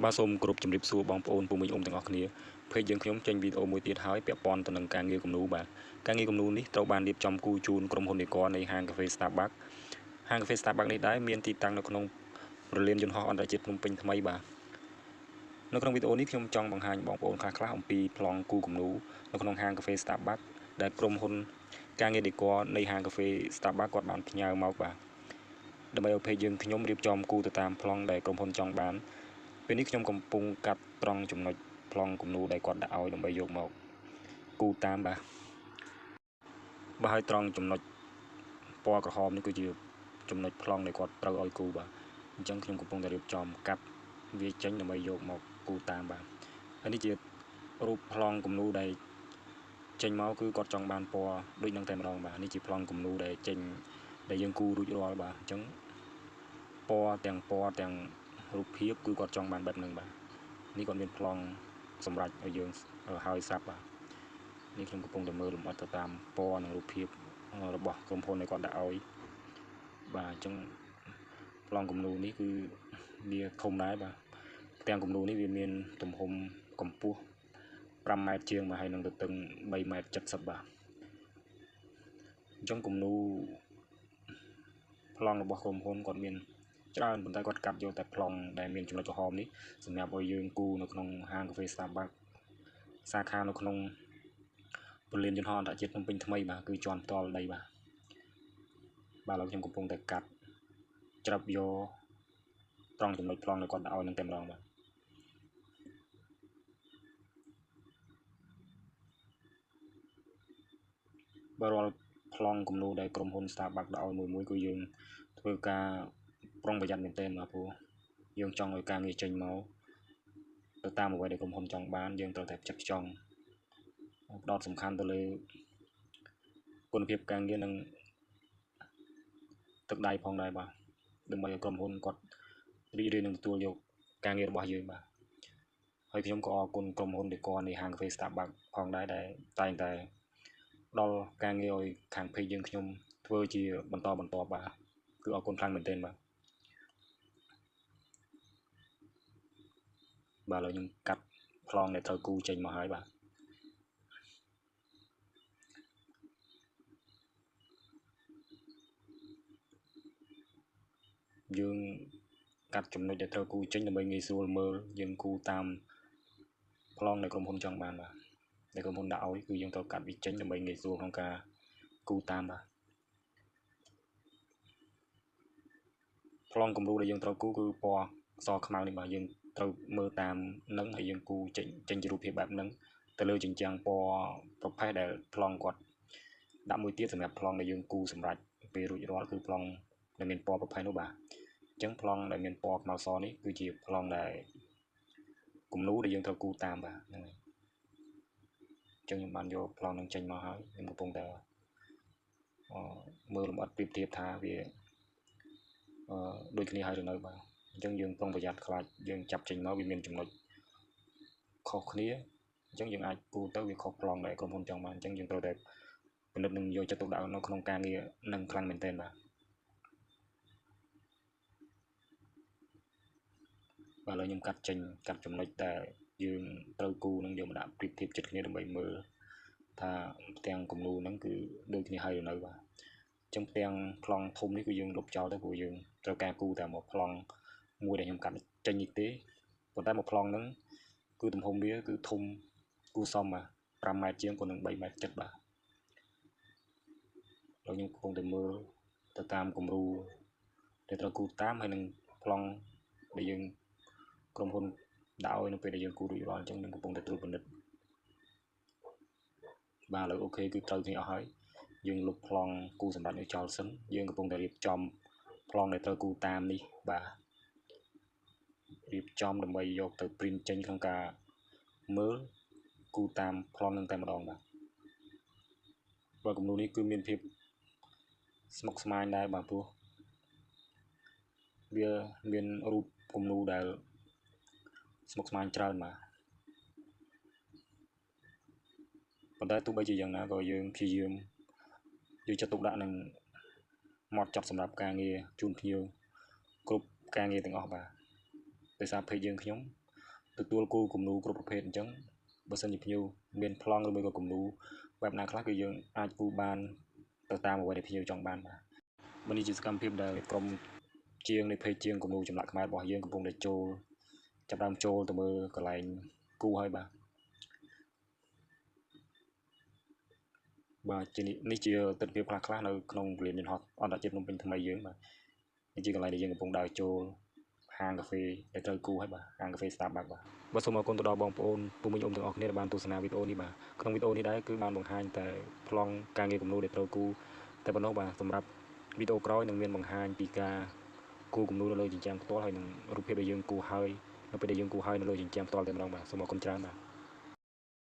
បាទសូមគោរពជម្រាបសួរបងប្អូនពូមីងអ៊ំទាំងអស់គ្នាpage យើងខ្ញុំចេញវីដេអូមួយទៀតហើយពាក់ព័ន្ធទៅនឹងការងារគំនូបាទការងារគំនូនេះត្រូវបានរៀបចំគូជូនក្រុមហ៊ុនដេកនៃហាងកាហ្វេ Starbucks ហាងកាហ្វេ Starbucks នេះដែរមានទីតាំងនៅក្នុងព្រលានយន្តហោះអន្តរជាតិភ្នំពេញថ្មីបាទនៅក្នុងវីដេអូនេះខ្ញុំចង់បង្ហាញបងប្អូនខ្លះៗអំពីប្លង់គូគំនូនៅក្នុងហាងកាហ្វេ Starbucks ដែលក្រុមហ៊ុនការងារដេកនៃហាងកាហ្វេ Starbucks គាត់បានផ្ញើមកបាទដើម្បីឲ្យ page យើងខ្ញុំរៀបចំគូទៅតាមប្លង់ដែលក្រុមហ៊ុនចង់បានពេលនេះខ្ញុំកំពុងកាត់ត្រង់ចំណុចប្លង់គំនូដែលគាត់ដាក់ឲ្យដើម្បីយកមកគូតាមបាទបាទហើយត្រង់ចំណុចពណ៌ក្រហមនេះគឺជាចំណុចប្លង់ដែលគាត់ត្រូវឲ្យគូបាទអញ្ចឹងខ្ញុំកំពុងតែរៀបចំកាត់វាចេញដើម្បីយកមកគូតាមបាទហើយនេះជារូបប្លង់គំនូដែលចេញមកគឺគាត់ចង់បានពណ៌ដូចនឹងតែម្ដងបាទនេះជាប្លង់គំនូដែលចេញដែលយើងគូរួចរាល់បាទអញ្ចឹងពណ៌ទាំងរូបភាពគឺគាត់ចង់បានបែបហ្នឹងបាទនេះគាត់មានប្លង់សម្រាប់ឲ្យយើងហើយស្រាប់បាទនេះខ្ញុំកំពុងតែមើលលម្អិតទៅតាមពណ៌និងរូបភាពរបស់ក្រុមហ៊ុនដែលគាត់ដាក់ឲ្យបាទអញ្ចឹងប្លង់គំនូនេះគឺវាធំដែរបាទផ្ទាំងគំនូនេះវាមានទំហំកម្ពស់5ម៉ែត្រជាងបាទហើយនឹងទទឹង3ម៉ែត្រ70បាទអញ្ចឹងគំនូប្លង់របស់ក្រុមហ៊ុនគាត់មានច្រើនប៉ុន្តែគាត់កាត់យកតែប្លង់ដែលមានចំណុចក្រហមនេះសម្រាប់ឲ្យយើងគូនៅក្នុងហាងកាហ្វេ Starbucks សាខានៅក្នុងព្រលានយន្តហោះអន្តរជាតិភ្នំពេញថ្មីបាទគឺជាន់ផ្ទាល់ដីបាទបាទឥឡូវខ្ញុំកំពុងតែកាត់ច្រាប់យកត្រង់ចំណុចប្លង់ដែលគាត់ដាក់ឲ្យនឹងតែម្ដងបាទបើរាល់ប្លង់គំនូដែលក្រុមហ៊ុន Starbucks ដាក់ឲ្យមួយៗគឺយើងធ្វើការប្រុងប្រយ័ត្នមែនទែនបាទព្រោះយើងចង់ឲ្យការងារចេញមកទៅតាមអ្វីដែលក្រុមហ៊ុនចង់បានយើងត្រូវតែផ្ចិតផ្ចង់ផ្ដោតសំខាន់ទៅលើគុណភាពការងារនិងទឹកដៃផងដែរបាទដើម្បីឲ្យក្រុមហ៊ុនគាត់រីករាយនឹងទទួលយកការងាររបស់យើងបាទហើយខ្ញុំក៏អរគុណក្រុមហ៊ុនដេកនៃហាងកាហ្វេ Starbucks ផងដែរដែលតែងតែផ្ដល់ការងារឲ្យខាង page យើងខ្ញុំធ្វើជាបន្តបន្ទាប់បាទគឺអរគុណខ្លាំងមែនទែនបាទបាទឥឡូវខ្ញុំកាត់ប្លង់ដែលត្រូវគូចេញមកហើយបាទយើងកាត់ចំណុចដែលត្រូវគូចេញដើម្បីងាយស្រួលមើលយើងគូតាមប្លង់ដែលក្រុមហ៊ុនចង់បានបាទដែលក្រុមហ៊ុនដាក់ឲ្យគឺយើងត្រូវកាត់វាចេញដើម្បីងាយស្រួលក្នុងការគូតាមបាទប្លង់គំរូដែលយើងត្រូវគូគឺពណ៌សខ្មៅនេះបាទយើងត្រូវមើលតាមនឹងហើយយើងគូចេញជារូបភាពបែបហ្នឹងទៅលើជញ្ជាំងពណ៌ប្រភេទដែលប្លង់គាត់ដាក់មួយទៀតសម្រាប់ប្លង់ដែលយើងគូសម្រាប់ពេលរួចរាល់គឺប្លង់ដែលមានពណ៌ប្រភេទនោះបាទអញ្ចឹងប្លង់ដែលមានពណ៌ខ្មៅសនេះគឺជាប្លង់ដែលគំនូដែលយើងត្រូវគូតាមបាទហ្នឹងហើយអញ្ចឹងខ្ញុំបានយកប្លង់នឹងចេញមកហើយខ្ញុំកំពុងតែមើលលម្អិតប្រៀបធៀបថាវាដូចគ្នាហើយឬនៅបាទអញ្ចឹងយើងប្រុងប្រយ័ត្នខ្លាចយើងចាប់ចេញមកវាមានចំណុចខុសគ្នាអញ្ចឹងយើងអាចគូទៅវាខុសប្លង់ដែលក្រុមហ៊ុនចង់បានអញ្ចឹងយើងត្រូវតែពិនិត្យនិងយកចិត្តទុកដាក់នៅក្នុងការងារនឹងខ្លាំងមែនទែនបាទបាទឥឡូវខ្ញុំកាត់ចេញកាត់ចំណុចដែលយើងត្រូវគូនឹងយកមកដាក់ប្រៀបធៀបចិត្តគ្នាដើម្បីមើលថាផ្ទាំងគំនូហ្នឹងគឺដូចគ្នាហើយឬនៅបាទអញ្ចឹងផ្ទាំងប្លង់ធំនេះគឺយើងលុបចោលទៅព្រោះយើងត្រូវការគូតែមកប្លង់មួយដែលខ្ញុំកាត់ចេញនេះទេប៉ុន្តែមកប្លង់ហ្នឹងគឺទំហំវាគឺធំគូសមបាទ5ម៉ែត្រជាងក៏នឹង3ម៉ែត្រ7បាទហើយខ្ញុំកំពុងតែមើលទៅតាមគំរូដែលត្រូវគូតាមហើយនឹងប្លង់ដែលយើងក្រុមហ៊ុនដាក់ឲ្យនៅពេលដែលយើងគូរួចរាល់អញ្ចឹងខ្ញុំកំពុងតែត្រួតពិនិត្យបាទឥឡូវអូខេគឺត្រូវគ្នាអស់ហើយយើងលុបប្លង់គូសម្រាប់នេះចោលសិនយើងកំពុងតែរៀបចំប្លង់ដែលត្រូវគូតាមនេះបាទរៀបចំដើម្បីយកទៅ print ចេញក្នុងការមើលគូតាមប្លង់នឹងតែម្ដងបាទបើគំនូនេះគឺមានភាពស្មុគស្មាញដែរបាទព្រោះវាមានរូបគំនូដែលស្មុគស្មាញច្រើនបាទប៉ុន្តែទោះបីជាយ៉ាងណាក៏យើងព្យាយាមយកចិត្តទុកដាក់នឹងម៉ត់ចត់សម្រាប់ការងារជូនភ្ញៀវគ្រប់ការងារទាំងអស់បាទដោយសារ page យើងខ្ញុំ ទទួលគូគំនូគ្រប់ប្រភេទអញ្ចឹងបើសិនជាភ្ញៀវមានប្លង់ឬមួយក៏គំនូបែបណាខ្លះគឺយើងអាចគូបានទៅតាមអ្វីដែលភ្ញៀវចង់បានបាទបាទនេះជាសកម្មភាពដែលក្រុមជាងនៃ page ជាងគំនូចម្លាក់ខ្មែររបស់យើងកំពុងតែចូលចាប់ដើមចូលទៅមើលកន្លែងគូហើយបាទបាទជានេះជាទស្សនវិជ្ជាខ្លះៗនៅក្នុងពលានយន្តហោះអន្តរជាតិភ្នំពេញថ្មីយើងបាទនេះជាកន្លែងដែលយើងកំពុងដើរចូលហាងកាហ្វេដែលត្រូវគូហើយបាទហាងកាហ្វេ Starbucks បាទបាទសូមអរគុណទៅដល់បងប្អូនពុកមីអ៊ំទាំងអស់គ្នាដែលបានទស្សនាវីដេអូនេះបាទក្នុងវីដេអូនេះដែរគឺបានបង្ហាញតែប្លង់ការងារគំនូដែលត្រូវគូតែប៉ុណ្ណោះបាទសម្រាប់វីដេអូក្រោយនឹងមានបង្ហាញពីការគូគំនូនៅលើជញ្ជាំងផ្ទាល់ហើយនឹងរូបភាពដែលយើងគូហើយនៅពេលដែលយើងគូហើយនៅលើជញ្ជាំងផ្ទាល់តែម្ដងបាទសូមអរគុណច្រើនបាទ។